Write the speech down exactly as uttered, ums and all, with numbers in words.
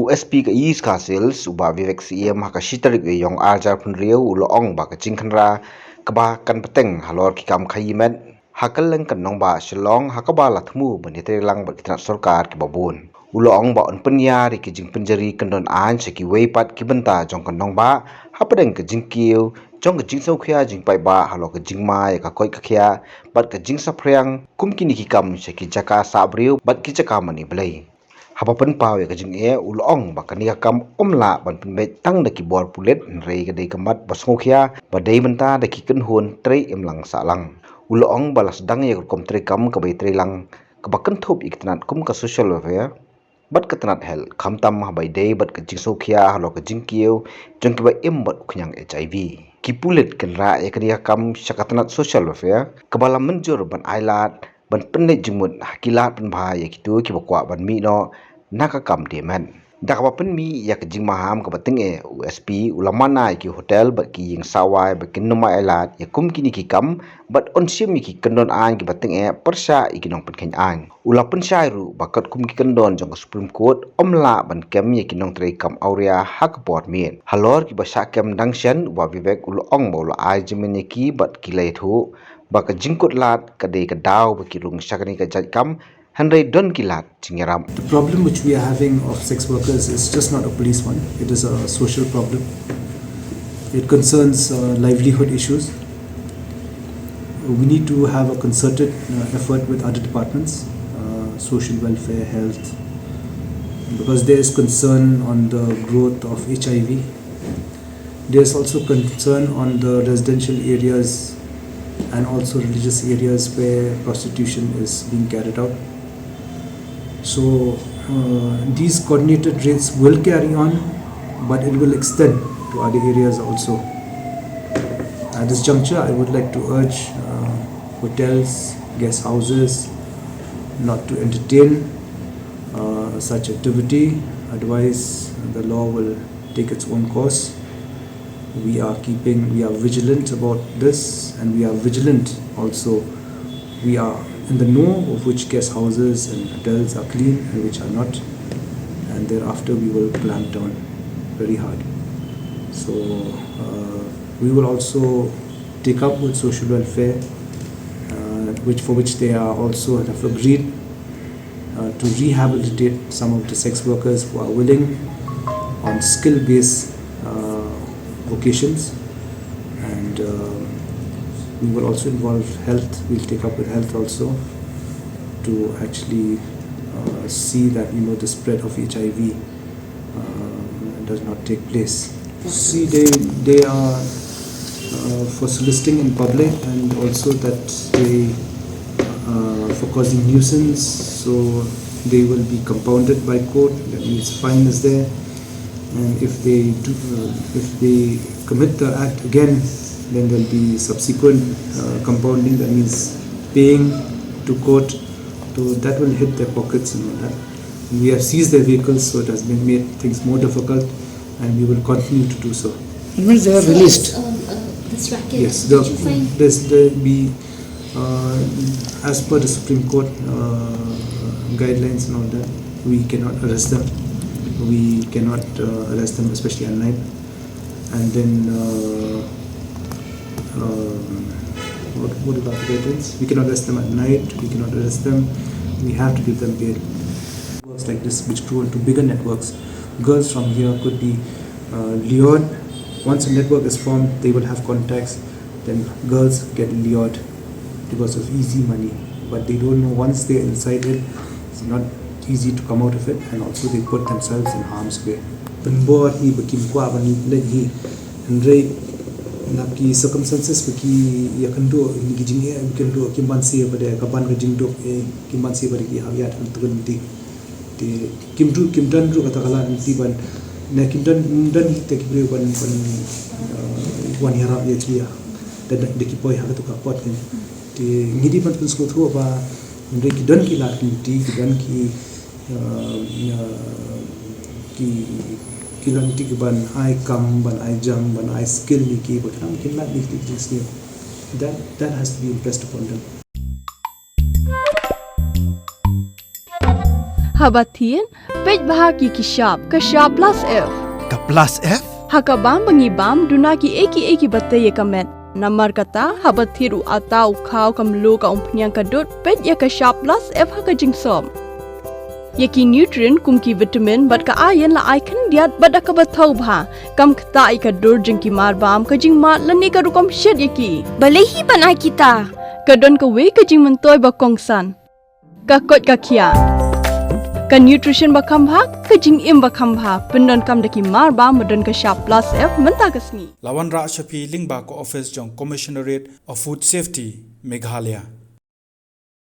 U S P ka East Khasi Hills, u Bah Vivek Syiem, ha ka shi tarik u Ïaïong ar hajar phew hynriew, u la ong ba ka jingkhynra kaba kan bteng halor ki kam khaïi met ha kylleng ka nongbah Shillong, ha kaba la thmu ban ïatreilang bad ki tnat sorkar kiba bun. U la ong ba un pynïar ïa ki jingpynjari kyndon aiñ sha kiwei pat ki bynta jong ka nongbah, hapdeng ka jingkiew jong ka jingsngewkhia jingpaidbah halor ka jingma ïa ka koit ka khiah bad ka jingsaphriang kum kine ki kam sha ki jaka sah briew bad ki jaka mane blei. Haba pynpaw ïa ka jingeh, u la ong ba kane ka kam ym lah ban pynbeit tang da ki bor pulit, hynrei ka dei ka mat ba sngewkhia ba dei bynta da ki kynhun trei imlang sahlang. U la ong ba la sdang ïa ka rukom treikam kaba ïatreilang kaba kynthup ïa ka tnat kum ka social welfare bad ka tnat health, khamtam haba ïadei bad ka jingsngewkhia halor ka jingkiew jong kiba im bad u khñiang H I V. Ki pulit ki rah ïa kane ka kam sha ka tnat social welfare kaba la mynjur ban ailad ban pynleit jingmut ha ki lad pynbha ïa kito kiba kwah ban mih noh na ka kam die met. Da kaba pynmih ïa ka jingmaham kaba tyngeh, u S P u la mana ïa ki hotel bad ki ïing sawai ba kin ym ailad ïa kum kine ki kam bad un shim ïa ki kyndon aiñ kiba tyngeh pyrshah ïa ki nongpynkheiñ aiñ. U la pynshai ruh ba katkum ki kyndon jong ka Supreme Court, ym lah ban kem ïa ki nongtrei kam awria ha ka por miet. Halor kiba shah kem dang shen, u Bah Vivek u la ong ba u la ai jingmyntoi ïa ki bad ki la ïathuh ba ka jingkut lad ka dei ka daw ba ki rung sha kane ka jait kam, hynrei don ki lad jingïarap. The problem which we are having of sex workers is just not a police one. It is a social problem. It concerns uh, livelihood issues. We need to have a concerted uh, effort with other departments, uh, social welfare, health, because there is concern on the growth of H I V. There is also concern on the residential areas and also religious areas where prostitution is being carried out. So uh, these coordinated raids will carry on, but it will extend to other areas also. At this juncture, I would like to urge uh, hotels, guest houses not to entertain uh, such activity. Otherwise, the law will take its own course. We are keeping, we are vigilant about this, and we are vigilant also. We are in the know of which guest houses and hotels are clean and which are not, and thereafter we will clamp down very hard. So uh, we will also take up with social welfare, uh, which for which they are also have agreed uh, to rehabilitate some of the sex workers who are willing on skill-based uh, vocations, and uh, we will also involve health. We'll take up with health also to actually uh, see that you know the spread of H I V uh, does not take place. See, they they are uh, for soliciting in public, and also that they uh, for causing nuisance. So they will be compounded by court. That means fine is there, and if they do, uh, if they commit the act again, then there'll be subsequent uh, compounding. That means paying to court. So that will hit their pockets and all that. We have seized their vehicles, so it has been made things more difficult, and we will continue to do so. And when they are released? Um, uh, this racket, yes, the, did you find this, the, we, uh, as per the Supreme Court uh, guidelines and all that, we cannot arrest them. We cannot uh, arrest them, especially at night. And then uh, um, what, what about the guidelines? We cannot arrest them at night. We cannot arrest them. We have to give them bail. Networks like this, which grow into bigger networks, girls from here could be uh, lured. Once a network is formed, they will have contacts. Then girls get lured because of easy money, but they don't know once they're inside it, it's not easy to come out of it, and also they put themselves in harm's way. Pynbor hi ba kim kwah ban leit hi, hynrei na ki circumstances ba ki ïakynduh, ki jingeh, ïakynduh, kim banse ba dei ka ban ka jingduk, eh, kim banse ba dei ki hap ïaid hangtu hangti. Te kim don, kim don ruh kata ka lad lynti ban, ne kim don, don hi te ki briew ban, ban uh, wan ïarap ïa ki ïa da, da ki poi ha katu ka kot kan. Te ngi dei ban pynsngewthuh ba hynrei ki don ki lad lynti, ki don ki uh, uh, ki, ki lad lynti ki ban ai kam, ban ai jam, ban ai skill ïa ki, ba ki nang kin lad ïa ki jingsniew. That, that has to be impressed upon them. Haba thied, peit bha ïa ki shap, ka shap plus F. Ka plus F? Ha ka bam ba ngi bam, duna kiei kiei kiba tei ïa ka met. Namar kata, haba thied u atta, u khaw, ka mluh, ka umphniang, ka dud, peit ïa ka shap plus F ha ka jingsop. Ïa ki nutrient kum ki vitamin bad ka iron la ai khyndiat bad da kaba thaw bha. Kam ktah ïa ka dur jong ki mar bam, ka jingmad lane ka rukom shet ïa ki. Balei hi ban ai kita? Ka don kawei ka jingmyntoi ba kongsan. Ka koit ka khiah. Ka nutrition ba kham bha, ka jingim ba kham bha. Pyndonkam da ki mar bam ba don ka shap plus F mynta ka sngi. La wanrah sha phi lyngba ka office jong Commissionerate of Food Safety, Meghalaya.